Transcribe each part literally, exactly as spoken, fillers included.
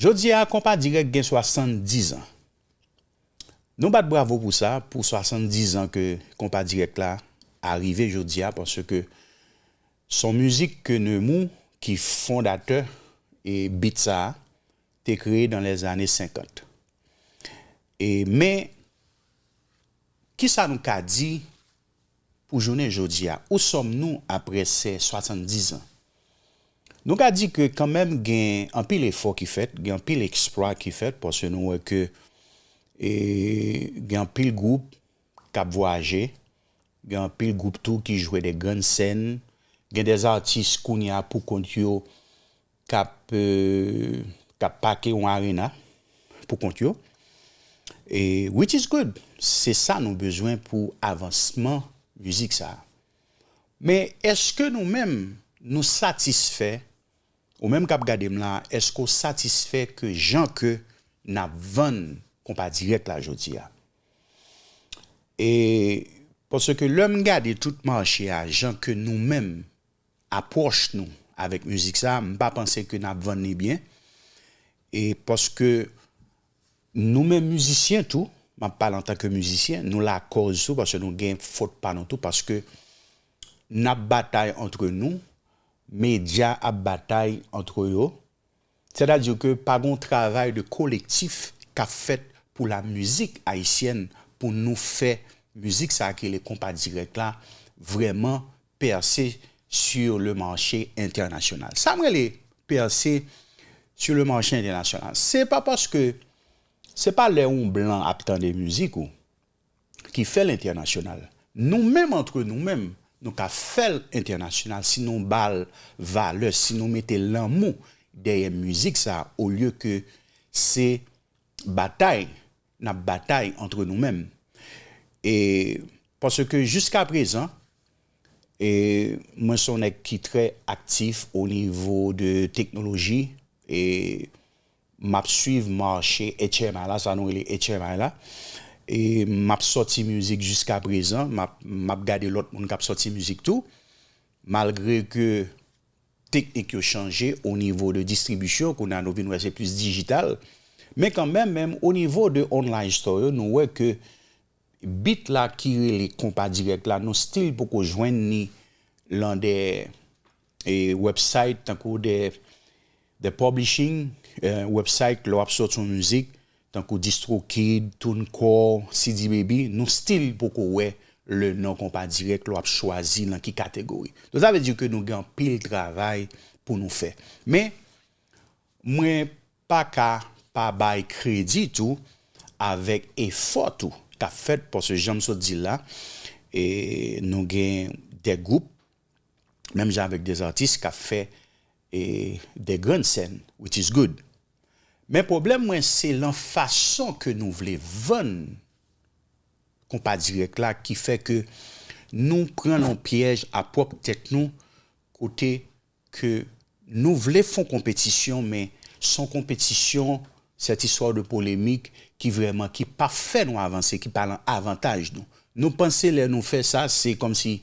Jodi a, Konpa Dirèk gen swasanndizan. Nou bat bravo pou sa, pou swasanndizan ke Konpa Dirèk la arive jodi a, paske se yon mizik ke Nemours, ki fondatè e beat sa a, te kreye dans les années cinquante. E, men, kisa nou ka di pou jounen jodi a? Où sommes-nous après ces soixante-dix ans? Nou ka di ke kanmenm gen anpil efò ki fèt, gen anpil eksplwa ki fèt, paske nou wè ke, e, gen anpil gwoup k ap vwayaje, gen anpil gwoup tou ki jwe de grann sèn, gen de atis kounye a pou kont yo k ap, e, k ap pake yon arena pou kont yo. E, which is good. Se sa nou bezwen pou avansman mizik sa a. Men, èske nou menm, nou satisfè, ou menm k ap gade m la, èske w satisfè ke jan ke n ap vann Konpa Dirèk la jodi a? E, paske lè m gade tout mache a, jan ke nou menm, apwòch nou avèk mizik sa, m pa panse ke n ap vann li byen. E paske nou menm mizisyen tou, m ap pale antanke mizisyen, nou lakòz tou, paske nou gen fòt pa nou tou, paske n ap batay antre nou, medya ap batay antre yo, sètadi ke pa gon travay de kolektif k ap fèt pou la mizik ayisyèn, pou nou fè mizik sa a ki rele Konpa Dirèk la vrèman pèse sur le marché international. Sa m rele pèse sur le marché international, se pa paske, se pa lè yon blan ap tande mizik ou ki fè l entènasyonal. Nou menm, antre nou menm, nou ka fè l entènasyonal si nou ba l valè, si nou mete lanmou dèyè mizik sa a, olye ke se batay n ap batay antre nou menm. E paske jiska prezan, e mwen se yon nèg ki trè aktif o nivo de teknoloji, e m ap swiv mache H M I la, sa nou rele H M I la. E m ap sòti mizik jiska prezan, m ap, m ap gade lòt moun k ap sòti mizik tou. Malgre ke teknik yo chanje o nivo de distribisyon, kounye a nou vin wè se plis dijital. Men kanmenm, menm o nivo de online store yo, nou wè ke beat la ki rele Konpa Dirèk la, nou still poko jwenn li lan de, e, website tankou de, de publishing, e, website lè w ap sòti yon mizik, tankou DistroKid, TuneCore, C D Baby, nou still poko wè le non Konpa Dirèk lè w ap chwazi lan ki kategori. Donk, sa vle di ke nou gen anpil travay pou nou fè. Men, mwen pa ka pa bay kredi tou avèk efò tou k ap fèt, paske jan m sot di l la, e nou gen de gwoup, menm jan avèk de atis k ap fè, e, de grann sèn, which is good. Men pwoblèm mwen, se lan fason ke nou vle vann Konpa Dirèk la ki fè ke nou pran nan yon pyèj a pwòp tèt nou, kote ke nou vle fè yon konpetisyon, men se yon konpetisyon, cette histoire de polémique, ki vrèman, ki pa fè nou avanse, ki pa lan avantaj nou. Nou panse lè nou fè sa, se kòmsi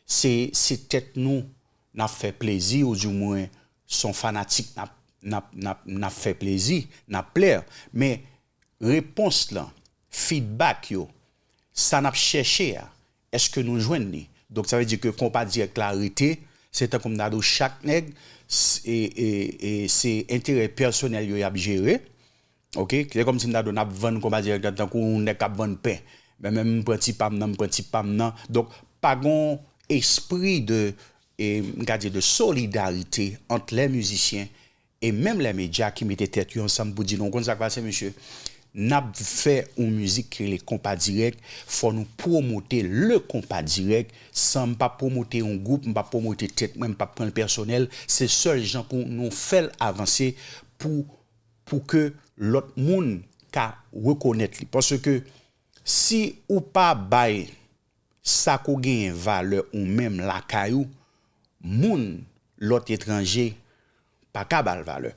se, se tèt nou n ap fè plezi, oudimwen se yon fanatik n ap, n ap, n ap, n ap fè plezi, n ap plè. Men repons lan, feedback yo, sa n ap chèche a, èske nou jwenn li? Donk, sa vle di ke Konpa Dirèk la rete, se tankou m ta di w, chak nèg, s-, e, e, e, se enterè pèsonèl yo y ap jere. Oke? Se kòmsi m ta di w, n ap vann Konpa Dirèk la tankou yon nèg k ap vann pen. Men, men m pran ti pa m nan, m pran ti pa m nan. Donk, pa gon espri de, e, m ka di de solidarite ant lè mizisyen e menm lè medya ki mete tèt yo ansanm pou di, nou konn sa k pase, mesye? N ap fè yon mizik ki rele Konpa Dirèk, fò nou pwomote le Konpa Dirèk, san m pa pwomote yon gwoup, m pa pwomote tèt mwen, m pa pran l pèsonèl, se sèl jan pou nou fè l avanse, pou, pou ke lòt moun ka rekonèt li. Paske si ou pa bay sa ke w genyen valè ou menm lakay ou, moun, lòt etranje, pa ka ba l valè.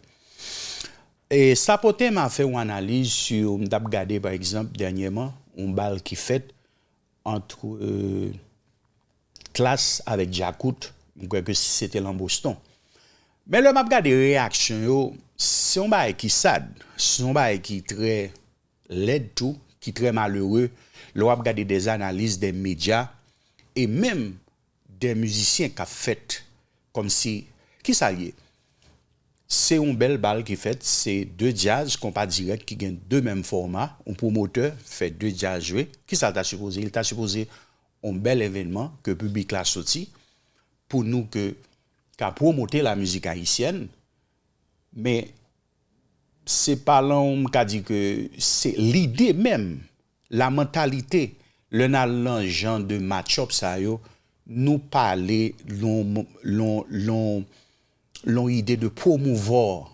E sa pote m a fè yon analiz sou, m t ap gade, pa egzanp, dènyèman, yon bal ki fèt ant, e, Klass avèk Djakout, m kwè ke se te lan Boston. Men lè m ap gade reyaksyon yo, se yon bagay ki sad, se yon bagay ki trè lèd tou, ki trè malere, lè w ap gade dè analiz dè medya, e menm dè mizisyen k ap fèt kòmsi, kisa l ye? Se yon bèl bal ki fèt, se de djaz, konpa dirèk ki gen de menm fòma, yon pwomotè fè de djaz jwe. Kisa l ta sipoze? Li ta sipoze yon bèl evènman ke piblik la soti pou nou ke ka pwomote lamizik ayisyèn, men se pa lan m ka di ke se lide menm, la mantalite, lè n al lan jan de match-up sa yo, nou pale lon, lon, lon, lon ide de pwomouvwa,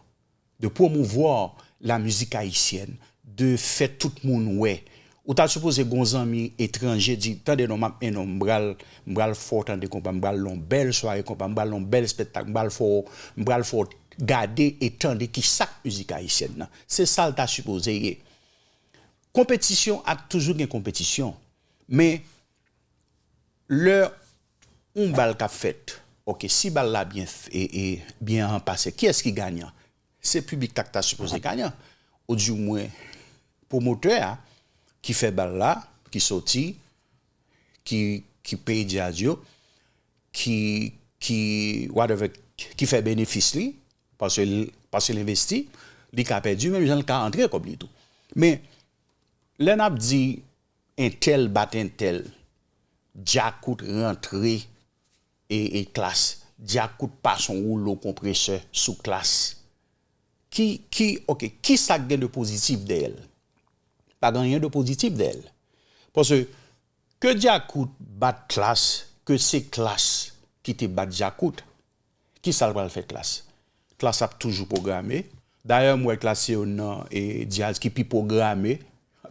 de pwomouvwa lamizik ayisyèn, de fè tout moun wè. Ou ta sipoze gon zanmi etranje di, tande non, m ap, e non, m pral, m pral fè w tande konpa, m pral lan bèl sware konpa, m pral lan bèl spèktak, m pral fè w, m pral fè w gade e tande ki sa k mizik ayisyèn nan. Se sa l ta sipoze ye. Konpetisyon, ak toujou gen konpetisyon. Men, lè yon bal k ap fèt, oke, si bal la byen, e, e, byen an pase, kiyès ki ganyan? Se piblik la k ta sipoze ganyan. Ou di mwen, pwomotè a, ki fè bal la, ki soti, ki, ki peye djaz yo, ki, ki, whatever, ki fè benefis li, paske l, paske l envesti, li ka pèdi, menm jan l ka antre kòb li tou. Men, lè n ap di entèl bat entèl, Djakout rantre e, e Klass, Djakout pase yon woulo konpresè sou Klass. Ki, ki, oke, ki sa k gen de pozitif dèyè l? Pa gen anyen de pozitif dèyè l. Paske ke Djakout bat Klass, ke se Klass ki te bat Djakout, kisa l pral fè Klass? Klass ap toujou pwograme. Dayè, m wè Klass se youn nan, e, djaz ki pi pwograme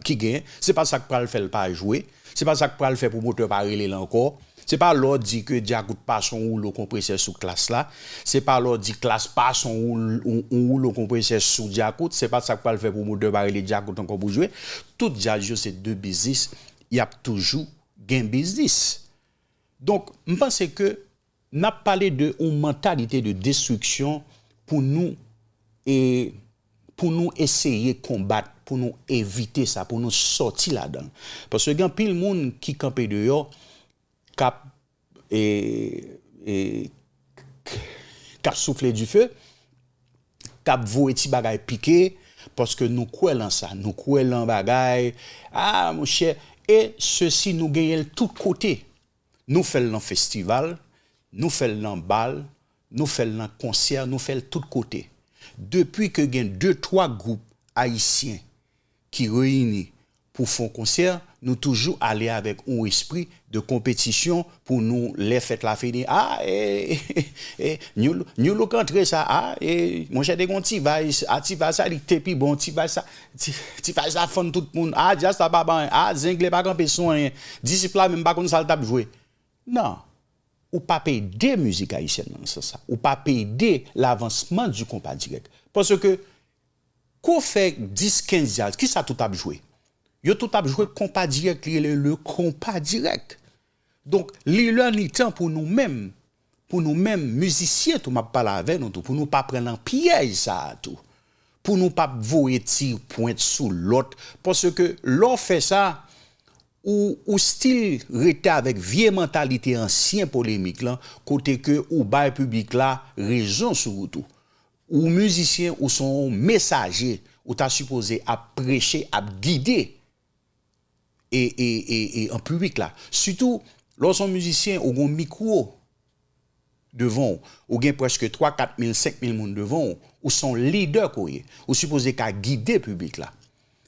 ki gen. Se pa sa k pral fè l pa jwe. Se pa sa k pral fè pwomotè pa rele l ankò. Se pa lè w di ke Djakout pase yon woulo konpresè sou Klass la. Se pa lè w di Klass pase yon woul-, yon, yon woulo konpresè sou Djakout. Se pa sa k pral fè pwomotè pa rele Djakout ankò pou jwe. Tout djaz yo se de biznis. Y ap toujou gen biznis. Donk, m panse ke n ap pale de yon mantalite de destriksyon pou nou, e, pou nou eseye konbat, pou nou evite sa, pou nou sòti ladan l. Paske gen anpil moun ki kanpe deyò, k ap, e, e, k ap soufle dife, k ap voye ti bagay pike, paske nou kwè lan sa, nou kwè lan bagay, a, monchè, e sesi nou genyen l tout kote. Nou fè l nan festival, nou fè l nan bal, nou fè l nan konsè, nou fè l tout kote. Depi ke gen de, twa gwoup ayisyen ki reyini pou fè yon konsè, nou toujou ale avèk yon espri de konpetisyon pou nou, lè fèt la fini, a, e, e, e, New, New Look antre sa, a, e, monchè, te gen yon T-Vice, a, T-Vice sa, li te pi bon, T-Vice sa, T-, T-Vice sa fann tout moun, a, djaz la pa ban anyen, a, Zengle pa kanpe sou anyen, Disip la menm pa konn sa l t ap jwe. Non. Ou p ap ede mizik ayisyèn nan sans sa. Ou p ap ede lavansman di konpa dirèk. Paske, kou fè dis, kenz djaz, kisa tout ap jwe? Yo tout ap jwe konpa dirèk, li rele le konpa dirèk. Donk, li lè, li tan pou nou menm, pou nou menm, mizisyen tou, m ap pale avè nou tou, pou nou pa pran nan pyèj sa a tou. Pou nou pa voye ti pwent sou lòt. Paske lè w fè sa, ou, ou still rete avèk vye mantalite ansyen polemik lan, kote ke ou bay piblik la rezon sou ou tou. Ou mizisyen, ou se yon mesaje, ou ta sipoze ap preche, ap gide e, e, e, e an piblik la. Sitou, lè w se yon mizisyen, ou gen yon mikwo devan w, ou gen prèske twa, kat mil, senk mil moun devan w, ou se yon lidè ke w ye. Ou sipoze ka gide piblik la.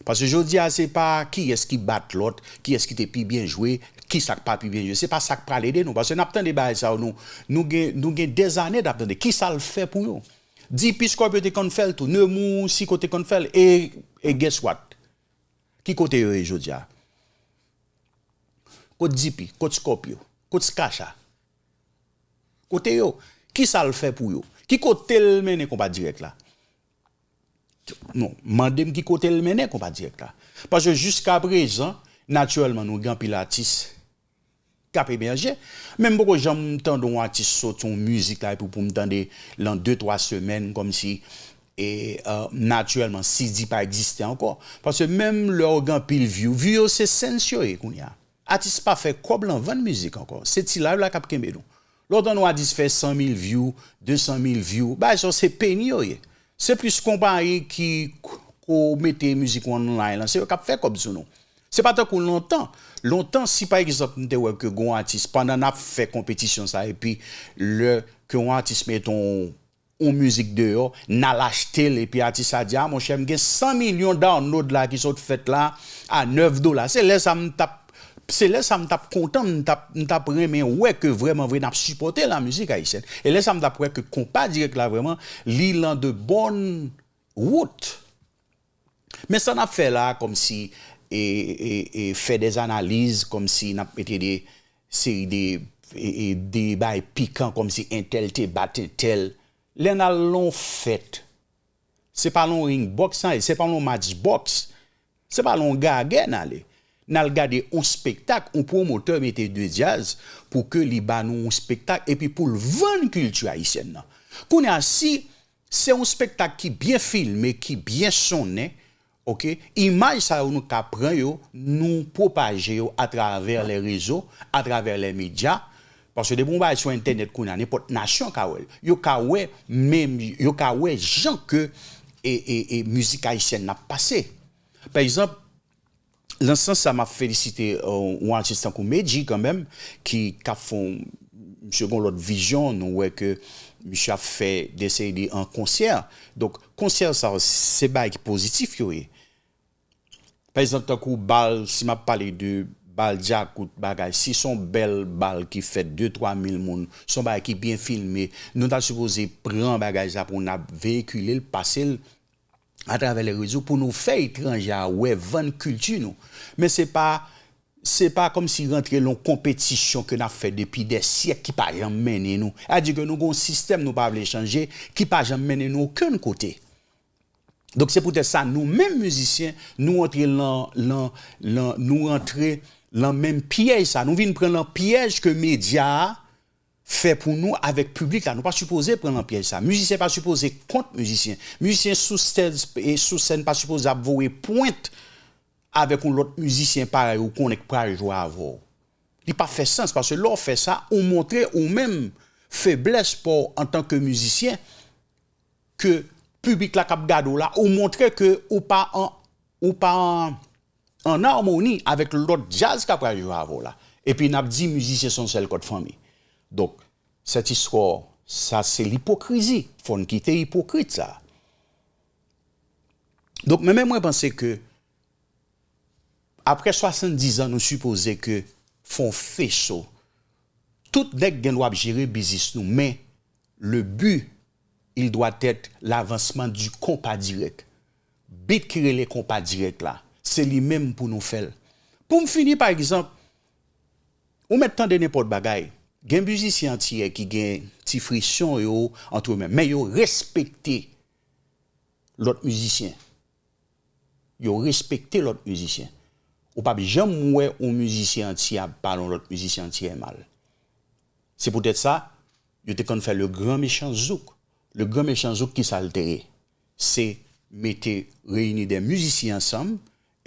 Paske jodi a, se pa kiyès ki bat lòt, kiyès ki te pi byen jwe, kisa k pa pi byen jwe. Se pa sa k pral ede nou. Paske n ap tande bagay sa yo, nou, nou gen, nou gen dèzane n ap tande. Kisa l fè pou yo? Dipi Scorpio te konn fè l tou, Nemours, Siko te konn fè l, e, e guess what? Ki kote yo ye jodi a? Kot Dipi? Kot Scorpio? Kot Skacha? Kote yo? Kisa l fè pou yo? Ki kote l mennen konpa dirèk la? Non, mande m ki kote l mennen konpa dirèk la. Paske jiska prezan, natirèlman, nou gen anpil atis k ap emèje. Men m poko janm tande yon atis soti yon mizik la epi pou m tande lan de, twa semèn kòmsi e, uh, natirèlman, C D pa egziste ankò. Paske menm lè w gen anpil view, view yo se cents yo ye kounye a. Atis pa fè kòb lan vann mizik ankò. Se ti live la k ap kenbe nou. Lè w tande yon atis fè san mil view, de san mil view, bagay sa yo se peni yo ye. Se plis konpayi ki k- ko mete mizik ou online lan, se yo k ap fè kòb sou nou. Se pa tankou lontan. Lontan, si pa egzanp m te wè ke gon atis, pandan n ap fè konpetisyon sa, epi lè ke yon atis mete yon yon mizik deyò, n al achte l, epi atis la di, a monchè, m gen san milyon download la ki sot fèt la a nèf dola. Se lè sa m t ap se lè sa m t ap kontan, m t ap m t ap renmen wè ke vrèman vre n ap sipòte lamizik ayisyèn. E lè sa m t ap wè ke konpa dirèk la vrèman li lan de bòn wout. Men sa n ap fè la kòmsi e, e, e fè dè analiz, kòmsi n ap mete de seri de e, e de bagay pikan kòmsi entèl te bat entèl. Lè n al lan yon fèt, se pa lan yon ring box n al ye, se pa lan yon match box, se pa lan yon gagè n ale. N al gade yon spektak, yon pwomotè mete de djaz pou ke li ba nou yon spektak epi pou l vann kilti ayisyèn nan. Kounye a, si se yon spektak ki byen filme, ki byen sonnen, oke, imaj sa yo nou ka pran yo, nou pwopaje yo atravè lè rezo, atravè lè medya, paske depi yon bagay sou entènèt kounye a, nenpòt nasyon ka wè l. Yo ka wè menm, yo ka wè jan ke e, e, e mizik ayisyèn nan ap pase. Pa egzanp, lan sans sa, m ap felisite yon atis tankou Medjy kanmenm, ki k ap fè yon, misye gen yon lòt vizyon, nou wè ke misye ap fè de seri de an konsè. Donk, konsè sa yo, se bagay ki pozitif yo ye. Pa egzanp, tankou bal, si m ap pale de bal dyakout, bagay, si se yon bèl bal ki fèt de, twa mil moun, se yon bagay ki byen filme, nou ta sipoze pran bagay sa pou n ap veyikile l, pase l atravè lè rezo pou nou fè etranje a wè, vann kilti nou. Men se pa se pa kòmsi rantre lan yon konpetisyon ke n ap fè depi dè syèk ki pa janm mennen nou. Sa di ke nou gen yon sistèm nou pa vle chanje, ki pa janm mennen nou okenn kote. Donk se poutèt sa nou menm mizisyen, nou rantre lan, lan, lan, nou rantre lan menm pyèj sa. Nou vin pran lan pyèj ke medya a fè pou nou avèk piblik la. Nou pa sipoze pran lan pyèj sa. Mizisyen pa sipoze kont mizisyen. Mizisyen sou sèn, e sou sèn pa sipoze ap voye pwent avèk yon lòt mizisyen parèy ou konnen k pral jwe avè w. Li pa fè sans, paske lè w fè sa, ou montre ou menm feblès pa w antanke mizisyen, ke piblik la k ap gade w la, ou montre ke ou pa an, ou pa an, an amoni avèk lòt djaz k ap pral jwe avè w la. Epi n ap di mizisyen se yon sèl kòd fanmi. Donk, sèt istwa, sa se lipokrizi. Fò n kite ipokrit sa. Donk, men, men mwen panse ke apre swasanndiz an, nou sipoze ke fè yon feso. Tout nèg gen dwa ap jere biznis nou, men le but, il doit être l'avancement du compas direct. Bit ki rele konpa dirèk la, se li menm pou nou fè l. Pou m fini, pa egzanp, ou mèt tande nenpòt bagay. Gen mizisyen antiyè ki gen ti frisyon yo antre yo menm, men yo respekte lòt mizisyen. Yo respekte lòt mizisyen. Ou p ap janm wè yon mizisyen antiyè ap pale yon lòt mizisyen antiyè mal. Se poutèt sa, yo te konn fè le gran mechan zouk. Le gran mechan zouk, ki sa l te ye? Se mete, reyini de mizisyen ansanm,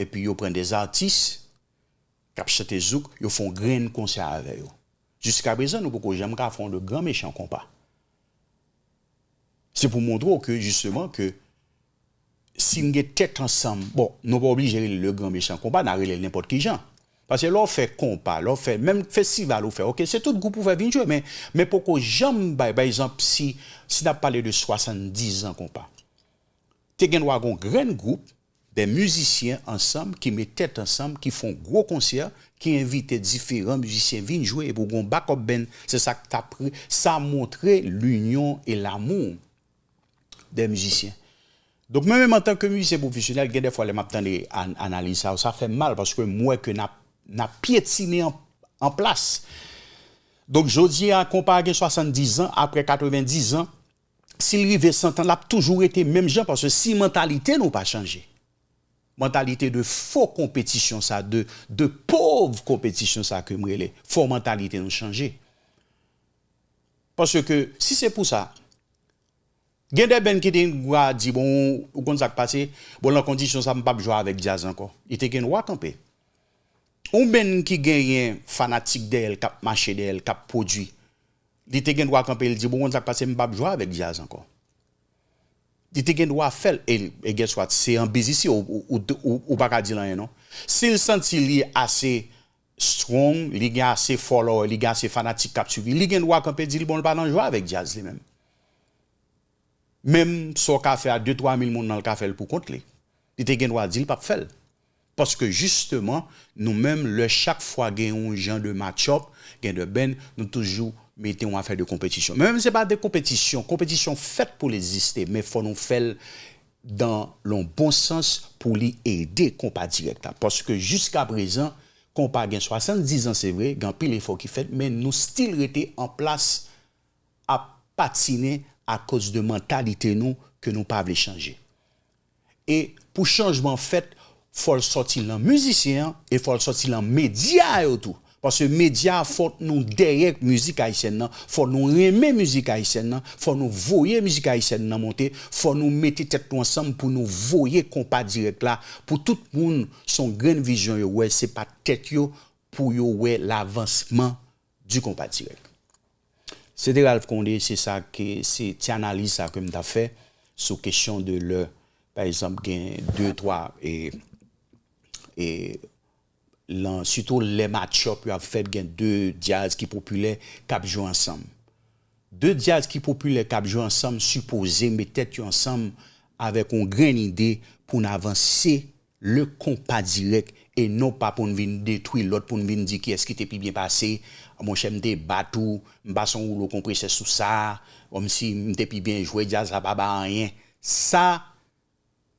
epi yo pran de atis k ap chante zouk, yo fè yon grenn konsè avè yo. Jiskaprezan, nou poko janm ka fè yon le gran mechan konpa. Se pou montre w ke, jisteman, ke si n gen tèt ansanm, bon, nou pa oblije rele l le gran mechan konpa, n a rele l nenpòt ki jan. Paske lè w fè konpa, lè w fè menm festival ou fè, oke, se tout gwoup ou fè vin jwe, men, men poko janm bay, pa egzanp, si, si n ap pale de swasanndiz an konpa, te gen dwa gen yon grenn gwoup de mizisyen ansanm, ki met tèt ansanm, ki fè yon gwo konsè, ki envite diferan mizisyen vin jwe, epi w gen yon backup band, se sa k t ap re-, sa montre linyon e lamou de mizisyen. Donk, mwen menm, antanke mizisyen pwofesyonèl, gen dèfwa lè m ap tande an-, analiz sa yo, sa fè m mal, paske m wè ke n ap, n ap pyetine an, an plas. Donk, jodi a, konpa a gen swasanndiz an, apre katrevendiz an, si l rive san tan, l ap toujou rete menm jan, paske si mantalite nou pa chanje, Mantalite de fo konpetisyon sa, de, de pov konpetisyon sa ke m rele. Fò mantalite nou chanje. Paske si se pou sa, gen de band ki te gen dwa di, bon, ou konn sa k pase, bon, nan kondisyon sa, m p ap jwe avèk djaz ankò. Li te gen dwa kanpe. Yon band ki genyen fanatik dèyè l, k ap mache dèyè l, k ap pwodui, li te gen dwa kanpe, li di, bon, ou konn sa k pase, m p ap jwe avèk djaz ankò. Li te gen dwa fè l, e, e guess what, se an biznis, ou, ou, ou, ou, ou pa ka di l anyen, non. Si l santi li ase strong, li gen ase follower, li gen ase fanatik k ap swiv li, li gen dwa kanpe di l, bon, l pa nan jwe avèk djaz li menm. Menm sa w ka fè a de twa mil moun nan, l ka fè l pou kont li. Li te gen dwa di l p ap fè l. Paske jisteman, nou menm, lè chak fwa gen yon jan de match-up, gen de band, nou toujou mete yon afè de konpetisyon. Men menm se pa de konpetisyon, konpetisyon fèt pou l egziste, men fò nou fè l dans le bon sens pou li ede konpa dirèk la. Paske jiska prezan, konpa gen swasanndiz an, se vre, gen anpil efò ki fèt, men nou still rete an plas ap patinen akoz de mantalite nou ke nou pa vle chanje. E pou chanjman fèt, fò l sòti nan mizisyen an e fò l sòti nan medya yo tou. Paske medya, fò nou dèyè mizik ayisyèn nan, fò nou renmen mizik ayisyèn nan, fò nou voye mizik ayisyèn nan monte, fò nou mete tèt nou ansanm pou nou voye konpa dirèk la, pou tout moun, se yon grenn vizyon yo wè, se pa tèt yo pou yo wè lavansman du konpa dirèk. Se te Ralph Condé, se sa ke, se ti analiz sa ke m t ap fè sou kesyon de lè, pa egzanp, gen de, twa, e, e, lan, sitou lè match-up yo ap fèt, gen de djaz ki popilè k ap jwe ansanm. De djaz ki popilè k ap jwe ansanm sipoze met tèt yo ansanm avèk yon grenn ide pou n avanse le konpa dirèk e non pa pou n vin detwi lòt, pou n vin di kiyès ki te pi byen pase. Monchè, m te bat ou, m pase yon woulo konpresè sou sa, kòmsi m te pi byen jwe, djaz la pa bay anyen. Sa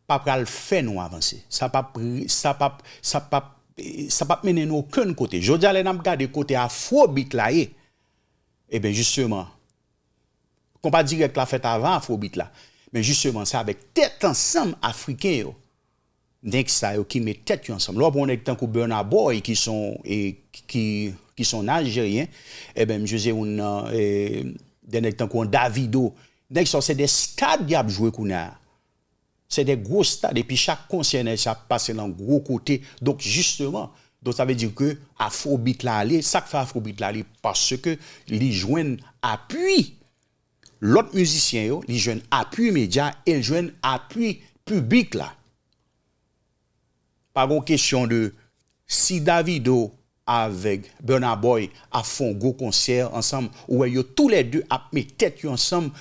pa pral fè nou avanse. Sa p ap, sa p ap, sa p ap, sa p ap mennen nou okenn kote. Jodi a, lè n ap gade kote afrobeat la ye, ebyen, jisteman, konpa dirèk la fèt avan afrobeat la. Men jisteman, se avèk tèt ansanm afriken yo, nèg sa yo ki met tèt yo ansanm. Lè w pran yon nèg tankou Burna Boy, ki son, e, ki, ki son Aljeryen, ebyen, misye se youn nan, e, de nèg tankou yon Davido. Nèg sa yo, se de stad y ap jwe kounye a. Se de gwo stad, epi chak konsè nèg sa ap pase nan gwo kote. Donk, jisteman, donk, sa vle di ke afrobeat la ale, sa k fè afrobeat la ale, paske li jwenn apui lòt mizisyen yo, li jwenn apui medya e l jwenn apui piblik la. Pa gon kesyon de si Davido avèk Burna Boy ap fè yon gwo konsè ansanm, ou wè yo toulède ap met tèt yo ansanm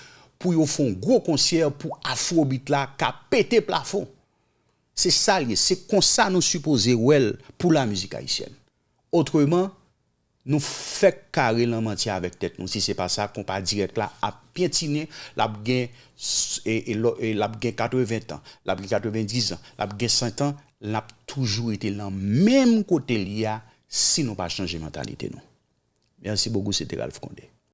pou yo fè yon gwo konsè pou afrobeat la ka pete plafon. Se sa l ye, se konsa nou sipoze wè l pou lamizik ayisyèn. Otreman, nou fèk kare nan manti avèk tèt nou. Si se pa sa, konpa dirèk la ap pyentinen, l ap gen, e, e, e l ap gen katreven tan, l ap gen katrevendiz an, l ap gen san tan, l ap toujou rete nan menm kote l ye a si nou pa chanje mantalite nou. Mèsi bokou, se te Ralph Condé.